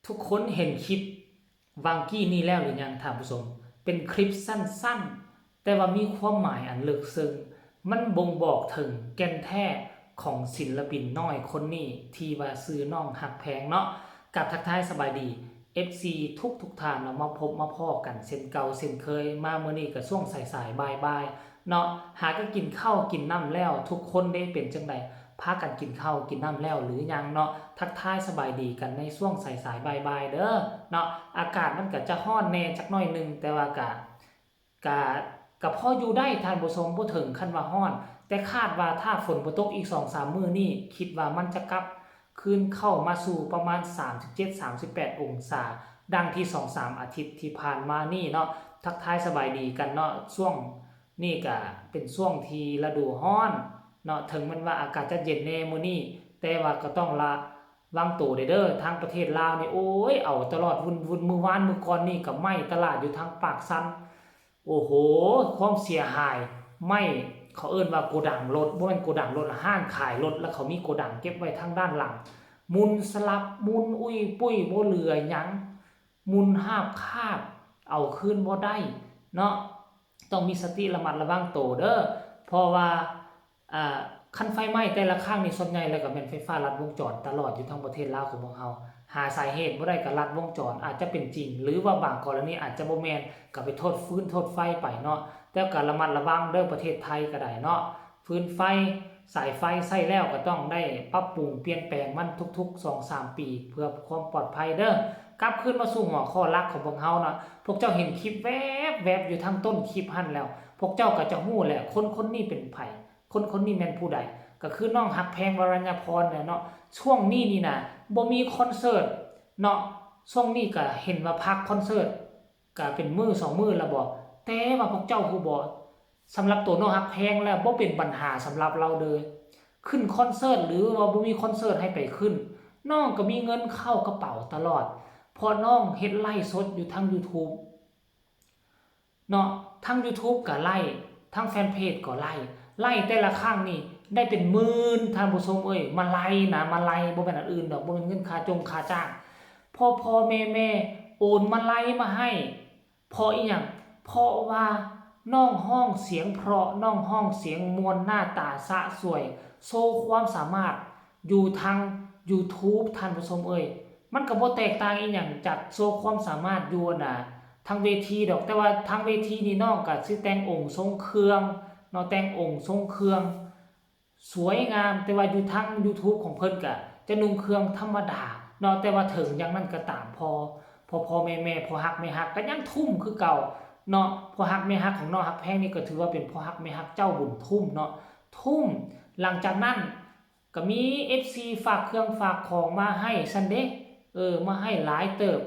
ທຸກຄົນເຫັນຄລິບຫວ່າງກີ້ນີ້ແລ້ວຫຼືຍັງທ່ານຜູ້ຊົມ? ເປັນຄລິບສັ້ນໆ ແຕ່ວ່າມີຄວາມໝາຍອັນເລິກເຊິ່ງ. ມັນບົ່ງບອກເຖິງແກ່ນແທ້ຂອງສິນລະປິນນ້ອຍຄົນນີ້ ທີ່ວ່າຊື່ນ້ອງຮັກແພງເນາະ. ກາບທັກທາຍສະບາຍດີ ເອັຟຊີ ທຸກໆທ່ານເນາະ, ມາພົບມາພໍ້ກັນເຊັ່ນເກົ່າເຊັ່ນເຄີຍ. ມາມື້ນີ້ກໍຊ່ວງສາຍໆ ບ່າຍໆ ເນາະ, ຫາກໍກິນເຂົ້າກິນນ້ຳແລ້ວ ທຸກຄົນເດ້ ເປັນຈັ່ງໃດ? ພາກັນກິນເຂົ້າກິນນ້ຳແລ້ວຫຼືຍັງເນາະ? ທັກທາຍສະບາຍດີກັນໃນຊ່ວງສາຍໆ ບ່າຍໆ ເດີເນາະ. ອາກາດມັນກໍຈະຮ້ອນແດ່ຈັກໜ້ອຍໜຶ່ງ ແຕ່ວ່າກະ ກະ ກະພໍຢູ່ໄດ້ທ່ານຜູ້ຊົມ, ບໍ່ເຖິງຂັ້ນວ່າຮ້ອນ, ແຕ່ຄາດວ່າຖ້າຝົນບໍ່ຕົກອີກສອງສາມມື້ນີ້ ຄິດວ່າມັນຈະກັບຄືນເຂົ້າມາສູ່ປະມານສາມສິບເຈັດ ສາມສິບແປດອົງສາ ດັ່ງທີ່ສອງສາມອາທິດທີ່ຜ່ານມານີ້ເນາະ. ທັກທາຍສະບາຍດີກັນເນາະ, ຊ່ວງ ນີ້ກະເປັນຊ່ວງທີ່ລະດູຮ້ອນເນາະ, ເຖິງແມ່ນວ່າອາກາດຈະເຢັນແດ່ມື້ນີ້ ແຕ່ວ່າກໍຕ້ອງລະວັງໂຕເດີ້. ທາງປະເທດລາວນີ້ ໂອ້ຍ ເອົາຕະຫຼອດວຸ່ນໆ, ມື້ວານມື້ກ່ອນນີ້ກໍໄໝ້ຕະຫຼາດຢູ່ທາງປາກຊັນ. ໂອ້ໂຫ ຄວາມເສຍຫາຍ, ໄໝ້ ເຂົາເອີ້ນວ່າໂກດັງລົດ, ບໍ່ແມ່ນໂກດັງລົດ, ຮ້ານຂາຍລົດ, ແລ້ວເຂົາມີໂກດັງເກັບໄວ້ທາງດ້ານຫຼັງ, ໝຸ່ນສະຫຼັບ, ໝຸ່ນອຸ້ຍປຸ້ຍ, ບໍ່ເຫຼືອຫຍັງ. ໝຸ່ນຫາບຄາບ ເອົາຄືນບໍ່ໄດ້ເນາະ, ຕ້ອງມີສະຕິລະມັດລະວັງໂຕເດີ້. ເພາະວ່າ ອາ ຄັນໄຟໄໝ້ແຕ່ລະຄັ້ງນີ້ ສ່ວນໃຫຍ່ແລ້ວກໍແມ່ນໄຟຟ້າລັດວົງຈອນຕະຫຼອດຢູ່ທັງປະເທດລາວຂອງພວກເຮົາ. ຫາສາເຫດບໍ່ໄດ້ກໍລັດວົງຈອນ ອາດຈະເປັນຈິງ ຫຼືວ່າບາງກໍລະນີອາດຈະບໍ່ແມ່ນ ກໍໄປໂທດຟືນໂທດໄຟໄປເນາະ. ແຕ່ກໍລະມັດລະວັງເດີ້ ປະເທດໄທກໍໄດ້ເນາະ. ຟືນໄຟ ສາຍໄຟໃຊ້ແລ້ວກໍຕ້ອງໄດ້ປັບປຸງປ່ຽນແປງມັນທຸກໆສອງສາມປີ ເພື່ອຄວາມປອດໄພເດີ້. ກັບຄືນມາສູ່ຫົວຂໍ້ຫຼັກຂອງພວກເຮົາເນາະ, ພວກເຈົ້າເຫັນຄລິບແວບໆຢູ່ທາງຕົ້ນຄລິບຫັ້ນແລ້ວ ພວກເຈົ້າກໍຈະຮູ້ແຫຼະ ຄົນຄົນນີ້ເປັນໃຜ, ຄົນຄົນນີ້ແມ່ນຜູ້ໃດ? ກໍຄືນ້ອງຮັກແພງ ວະລັນຍາພອນ ແຫຼະເນາະ. ຊ່ວງນີ້ນີ້ນະ ບໍ່ມີຄອນເສີດເນາະ, ຊ່ວງນີ້ກໍເຫັນວ່າພັກຄອນເສີດ ກະເປັນມື້ສອງມື້ແລ້ວບໍ, ແຕ່ວ່າພວກເຈົ້າຮູ້ບໍ? ສຳລັບໂຕນ້ອງຮັກແພງແລ້ວບໍ່ເປັນບັນຫາສຳລັບລາວເລີຍ. ຂຶ້ນຄອນເສີດ ຫຼືວ່າບໍ່ມີຄອນເສີດໃຫ້ໄປຂຶ້ນ, ນ້ອງກໍມີເງິນເຂົ້າກະເປົາຕະຫຼອດ ເພາະນ້ອງເຮັດໄລຟ໌ສົດຢູ່ທາງຢູທູບເນາະ, ທາງຢູທູບກໍໄລຟ໌, ທາງແຟນເພຈກໍໄລຟ໌, ໄລຟ໌ແຕ່ລະຄັ້ງນີ້ໄດ້ເປັນໝື່ນ ທ່ານຜູ້ຊົມເອີຍ. ມາໄລຟ໌ນະ ມາໄລຟ໌, ບໍ່ແມ່ນອັນອື່ນດອກ, ບໍ່ແມ່ນເງິນຄ່າຈົງຄ່າຈ້າງ. ພໍ່ໆແມ່ໆໂອນມາໄລຟ໌ມາໃຫ້ ເພາະອີ່ຫຍັງ? ເພາະວ່ານ້ອງຮ້ອງສຽງເພາະ, ນ້ອງຮ້ອງສຽງມ່ວນ, ໜ້າຕາສະສວຍ, ໂຊຄວາມສາມາດຢູ່ທາງຢູທູບ ທ່ານຜູ້ຊົມເອີຍ. ມັນກໍບໍ່ແຕກຕ່າງອີ່ຫຍັງຈາກໂຊຄວາມສາມາດຢູ່ ອັນນ່າ ທາງເວທີດອກ, ແຕ່ວ່າທາງເວທີນີ້ນ້ອງກໍຊິແຕ່ງອົງຊົງເຄື່ອງເນາະ, ແຕ່ງອົງຊົງເຄື່ອງ ສວຍງາມ, ແຕ່ວ່າຢູ່ທາງຢູທູບຂອງເພິ່ນກະຈະນຸ່ງເຄື່ອງທຳມະດາເນາະ. ແຕ່ວ່າເຖິງຢ່າງນັ້ນກໍຕາມ ພໍ່ ພໍ່ໆແມ່ໆ ພໍ່ຮັກແມ່ຮັກກໍຍັງທຸ່ມຄືເກົ່າເນາະ. ພໍ່ຮັກແມ່ຮັກຂອງນ້ອງຮັກແພງນີ້ກໍຖືວ່າເປັນພໍ່ຮັກແມ່ຮັກເຈົ້າບຸນທຸ່ມເນາະ, ທຸ່ມ. ຫຼັງຈາກນັ້ນກໍມີເອັຟຊີຝາກເຄື່ອງຝາກຂອງມາໃຫ້ຊັ້ນເດ, ເອີ ມາໃຫ້ຫຼາຍເຕີບ.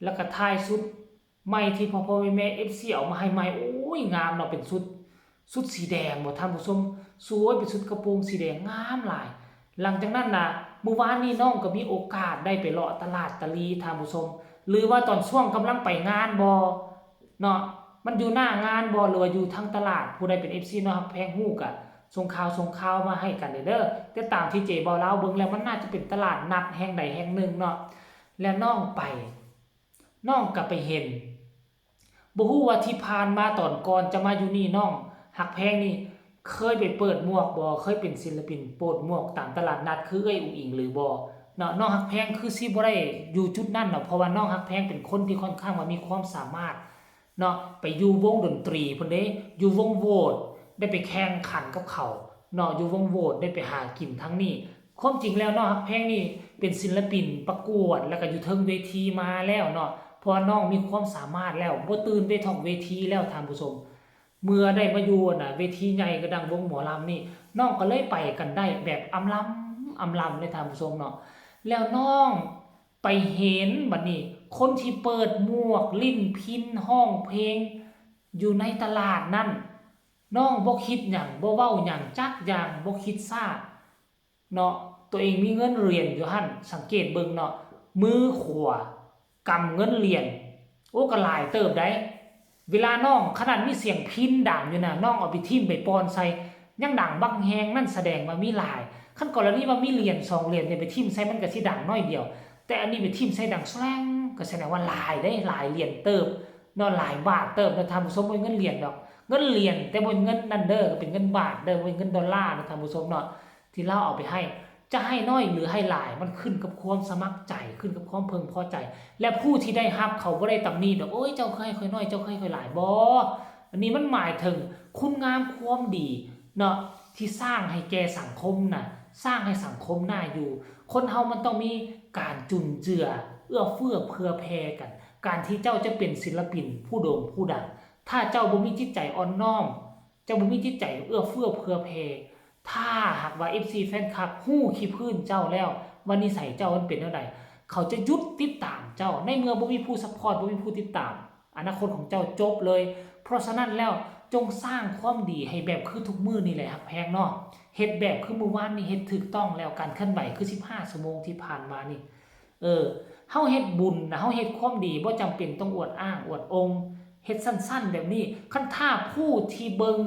ແລ້ວກໍທ້າຍສຸດ ໄມ້ທີ່ພໍ່ໆແມ່ໆ ເອັຟຊີ ເອົາມາໃຫ້ໃໝ່ ໂອ້ຍ ງາມເນາະ, ເປັນຊຸດ ຊຸດສີແດງບໍທ່ານຜູ້ຊົມ? ສວຍ ເປັນຊຸດກະໂປງສີແດງ ງາມຫຼາຍ. ຫຼັງຈາກນັ້ນນະ ມື້ວານນີ້ນ້ອງກໍມີໂອກາດໄດ້ໄປເລາະຕະຫຼາດຕະລີທ່ານຜູ້ຊົມ, ຫຼືວ່າຕອນຊ່ວງກຳລັງໄປງານບໍເນາະ, ມັນຢູ່ໜ້າງານບໍ ຫຼືວ່າຢູ່ທາງຕະຫຼາດ? ຜູ້ໃດເປັນເອັຟຊີນ້ອງຮັກແພງຮູ້ກະສົ່ງຂ່າວ ສົ່ງຂ່າວມາໃຫ້ກັນແດ່ເດີ້. ແຕ່ຕາມທີ່ເຈເວົ້າລາວເບິ່ງແລ້ວ ມັນໜ້າຈະເປັນຕະຫຼາດນັດແຫ່ງໃດແຫ່ງໜຶ່ງເນາະ, ແລ້ວນ້ອງໄປ ນ້ອງກໍໄປເຫັນ. ບໍ່ຮູ້ວ່າທີ່ຜ່ານມາຕອນກ່ອນຈະມາຢູ່ນີ້ ນ້ອງຮັກແພງນີ້ເຄີຍໄປເປີດໝວກບໍ່? ເຄີຍເປັນສິນລະປິນໂປດໝວກຕາມຕະຫຼາດນັດຄືເອື້ອຍອຸງອິງຫຼືບໍ່ເນາະ? ນ້ອງຮັກແພງຄືຊິບໍ່ໄດ້ຢູ່ຈຸດນັ້ນເນາະ, ເພາະວ່ານ້ອງຮັກແພງເປັນຄົນທີ່ຄ່ອນຂ້າງວ່າມີຄວາມສາມາດເນາະ, ໄປຢູ່ວົງດົນຕີພຸ້ນເດ້, ຢູ່ວົງໂຫວດ ໄດ້ໄປແຂ່ງຂັນກັບເຂົາເນາະ, ຢູ່ວົງໂຫວດ ໄດ້ໄປຫາກິນທາງນີ້. ຄວາມຈິງແລ້ວນ້ອງຮັກແພງນີ້ເປັນສິນລະປິນປະກວດ ແລ້ວກໍຢູ່ເທິງເວທີມາແລ້ວເນາະ, ເພາະວ່ານ້ອງມີຄວາມສາມາດແລ້ວ ບໍ່ຕື່ນໄປທອກເວທີແລ້ວທ່ານຜູ້ຊົມ. ເມື່ອໄດ້ມາຢູ່ ອັນນ່າ ເວທີໃຫຍ່ຄືດັ່ງວົງໝໍລຳນີ້ ນ້ອງກໍເລີຍໄປກັນໄດ້ແບບອຳລຳ ອຳລຳເລີຍທ່ານຜູ້ຊົມເນາະ. ແລ້ວນ້ອງໄປເຫັນບັດນີ້ ຄົນທີ່ເປີດໝວກ ຫຼິ້ນພິນ ຮ້ອງເພງຢູ່ໃນຕະຫຼາດນັ້ນ ນ້ອງບໍ່ຄິດຫຍັງ ບໍ່ເວົ້າຫຍັງຈັກຢ່າງ ບໍ່ຄິດຊ້າ ເນາະ, ຕົວເອງມີເງິນຫຼຽນຢູ່ຫັ້ນ ສັງເກດເບິ່ງເນາະ, ມືຂວາກຳເງິນຫຼຽນ ໂອ້ ກໍຫຼາຍເຕີບໃດ໋. ເວລານ້ອງ ຂະໜາດມີສຽງພິນດັງຢູ່ນະ ນ້ອງເອົາໄປຖິ້ມໄປປ່ອນໃສ່ ຍັງດັງບັກແຮງ, ນັ້ນສະແດງວ່າມີຫຼາຍ. ຄັນກໍລະນີວ່າມີຫຼຽນສອງຫຼຽນນີ້ໄປຖິ້ມໃສ່ ມັນກໍຊິດັງໜ້ອຍດຽວ, ແຕ່ອັນນີ້ໄປຖິ້ມໃສ່ດັງແຊງ ກໍສະແດງວ່າຫຼາຍເດ້ ຫຼາຍຫຼຽນເຕີບເນາະ ຫຼາຍບາດເຕີບເນາະທ່ານຜູ້ຊົມ. ບໍ່ແມ່ນເງິນຫຼຽນດອກ ເງິນຫຼຽນ ແຕ່ບໍ່ແມ່ນເງິນນັ້ນເດີ ກໍເປັນເງິນບາດເດີ ບໍ່ແມ່ນເງິນດອນລາເນາະທ່ານຜູ້ຊົມເນາະ ທີ່ລາວເອົາໄປໃຫ້. ຈະໃຫ້ໜ້ອຍ ຫຼື ໃຫ້ຫຼາຍ ມັນຂຶ້ນກັບຄວາມສະໝັກໃຈ ຂຶ້ນກັບຄວາມເພິ່ງພໍໃຈ ແລະ ຜູ້ທີ່ໄດ້ຮັບເຂົາບໍ່ໄດ້ຕຳໜິດອກ ໂອ້ຍ ເຈົ້າຄືໃຫ້ຂ້ອຍໜ້ອຍ ເຈົ້າຄືໃຫ້ຂ້ອຍຫຼາຍ. ບໍ່ ອັນນີ້ມັນໝາຍເຖິງຄຸນງາມຄວາມດີເນາະ ທີ່ສ້າງໃຫ້ແກ່ສັງຄົມນະ ສ້າງໃຫ້ສັງຄົມໜ້າຢູ່. ຄົນເຮົາມັນຕ້ອງມີການຈຸນເຈືອ ເອື້ອເຟື້ອເຜື່ອແຜ່ກັນ. ການທີ່ເຈົ້າຈະເປັນສິນລະປິນຜູ້ໂດ່ງຜູ້ດັງ ຖ້າເຈົ້າບໍ່ມີຈິດໃຈອ່ອນນ້ອມ ເຈົ້າບໍ່ມີຈິດໃຈເອື້ອເຟື້ອເຜື່ອແຜ່ ຖ້າຫາກວ່າເອັຟຊີແຟນຄລັບຮູ້ຂີ້ພື້ນເຈົ້າແລ້ວ ວ່ານິໄສເຈົ້າມັນເປັນແນວໃດ ເຂົາຈະຢຸດຕິດຕາມເຈົ້າ. ໃນເມື່ອບໍ່ມີຜູ້ຊັບພອດ ບໍ່ມີຜູ້ຕິດຕາມ ອະນາຄົດຂອງເຈົ້າຈົບເລີຍ. ເພາະສະນັ້ນແລ້ວ ຈົ່ງສ້າງຄວາມດີໃຫ້ແບບຄືທຸກມື້ນີ້ແຫຼະ ຮັກແພງເນາະ. ເຮັດແບບຄືມື້ວານນີ້ ເຮັດຖືກຕ້ອງແລ້ວ ການເຄື່ອນໄຫວຄືສິບຫ້າຊົ່ວໂມງທີ່ຜ່ານມານີ້ ເອີ ເຮົາເຮັດບຸນນະ ເຮົາເຮັດຄວາມດີ ບໍ່ຈຳເປັນຕ້ອງອວດອ້າງອວດອົງ ເຮັດສັ້ນໆແບບນີ້. ຄັນຖ້າຜູ້ທີ່ເບິ່ງ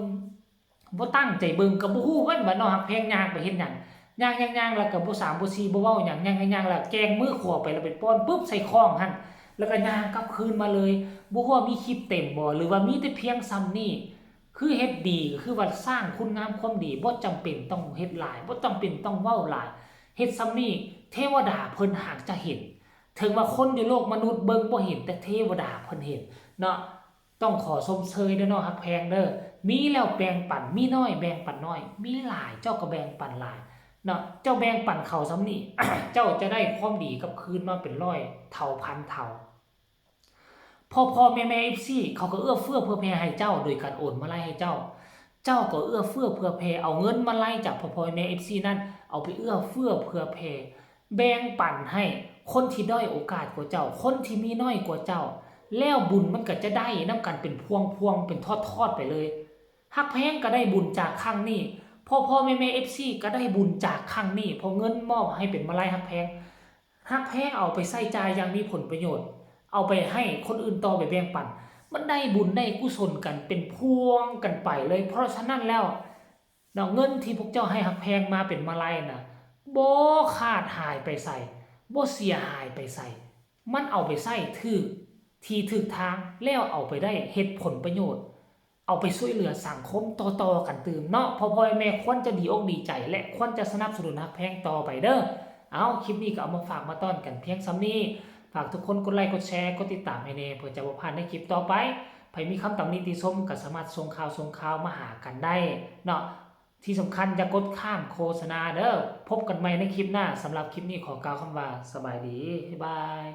ບໍ່ຕັ້ງໃຈເບິ່ງ ກໍບໍ່ຮູ້ມັນວ່ານ້ອງຮັກແພງຍ່າງໄປເຮັດຫຍັງ ຍ່າງໆໆ ແລ້ວກໍບໍ່ສາມບໍ່ສີ່ ບໍ່ເວົ້າຫຍັງ ຍ່າງໆໆ ແລ້ວແກ່ງມືຂວາໄປ ແລ້ວໄປປ້ອນປຶບໃສ່ຄ້ອງຫັ້ນ ແລ້ວກໍຍ່າງກັບຄືນມາເລີຍ. ບໍ່ຮູ້ວ່າມີຄລິບເຕັມບໍ່ ຫຼືວ່າມີແຕ່ພຽງສ່ຳນີ້. ຄືເຮັດດີ ກໍຄືວ່າສ້າງຄຸນງາມຄວາມດີ ບໍ່ຈຳເປັນຕ້ອງເຮັດຫຼາຍ ບໍ່ຈຳເປັນຕ້ອງເວົ້າຫຼາຍ ເຮັດສ່ຳນີ້ ເທວະດາເພິ່ນຫາກຈະເຫັນ. ເຖິງວ່າຄົນຢູ່ໂລກມະນຸດເບິ່ງບໍ່ເຫັນ ແຕ່ເທວະດາເພິ່ນເຫັນເນາະ. ຕ້ອງຂໍຊົມເຊີຍເດີນ້ອງຮັກແພງເດີ ມີແລ້ວແບ່ງປັນ ມີໜ້ອຍແບ່ງປັນໜ້ອຍ ມີຫຼາຍເຈົ້າກໍແບ່ງປັນຫຼາຍເນາະ. ເຈົ້າແບ່ງປັນເຂົາສ່ຳນີ້ ເຈົ້າຈະໄດ້ຄວາມດີກັບຄືນມາເປັນຮ້ອຍເທົ່າພັນເທົ່າ. ພໍ່ໆແມ່ໆເອັຟຊີ ເຂົາກໍເອື້ອເຟື້ອເຜື່ອແຜ່ໃຫ້ເຈົ້າ ໂດຍການໂອນມາໄລໃຫ້ເຈົ້າ. ເຈົ້າກໍເອື້ອເຟື້ອເຜື່ອແຜ່ ເອົາເງິນມາໄລຈາກພໍ່ໆແມ່ໆເອັຟຊີນັ້ນ ເອົາໄປເອື້ອເຟື້ອເຜື່ອແຜ່ ແບ່ງປັນໃຫ້ຄົນທີ່ດ້ອຍໂອກາດກວ່າເຈົ້າ ຄົນທີ່ມີໜ້ອຍກວ່າເຈົ້າ ແລ້ວບຸນມັນກໍຈະໄດ້ນຳກັນເປັນພວງໆ ເປັນທອດໆໄປເລີຍ. ຮັກແພງກໍໄດ້ບຸນຈາກຄັ້ງນີ້ ພໍ່ໆແມ່ໆເອັຟຊີ ກໍໄດ້ບຸນຈາກຄັ້ງນີ້ ເພາະເງິນມອບໃຫ້ເປັນມາໄລຮັກແພງ ຮັກແພງເອົາໄປໃຊ້ຈ່າຍຢ່າງມີຜົນປະໂຫຍດ ເອົາໄປໃຫ້ຄົນອື່ນຕໍ່ ໄປແບ່ງປັນ ມັນໄດ້ບຸນໄດ້ກຸສົນກັນເປັນພວງກັນໄປເລີຍ. ເພາະສະນັ້ນແລ້ວເນາະ ເງິນທີ່ພວກເຈົ້າໃຫ້ຮັກແພງມາເປັນມາໄລນະ ບໍ່ຂາດຫາຍໄປໃສ ບໍ່ເສຍຫາຍໄປໃສ ມັນເອົາໄປໃຊ້ຖືກທີ່ຖືກທາງ ແລ້ວເອົາໄປໄດ້ເຮັດຜົນປະໂຫຍດ ເອົາໄປຊ່ວຍເຫຼືອສັງຄົມຕໍ່ໆກັນຕື່ມເນາະ. ພໍ່ໆແມ່ໆຄວນຈະດີອົກດີໃຈ ແລະ ຄວນຈະສະໜັບສະໜູນຮັກແພງຕໍ່ໄປເດີ. ເອົາ ຄລິບນີ້ກໍເອົາມາຝາກມາຕ້ອນກັນພຽງສ່ຳນີ້. ຝາກທຸກຄົນກົດໄລ ກົດແຊ ກົດຕິດຕາມໃຫ້ແດ່ ເພື່ອຈະບໍ່ພາດໃນຄລິບຕໍ່ໄປ. ໃຜມີຄຳຕຳໜິຕິຊົມກໍສາມາດສົ່ງຂ່າວ ສົ່ງຂ່າວມາຫາກັນໄດ້ເນາະ. ທີ່ສຳຄັນຢ່າກົດຂ້າມໂຄສະນາເດີ. ພົບກັນໃໝ່ໃນຄລິບໜ້າ. ສຳລັບຄລິບນີ້ຂໍກ່າວຄຳວ່າສະບາຍດີ. ບາຍບາຍ.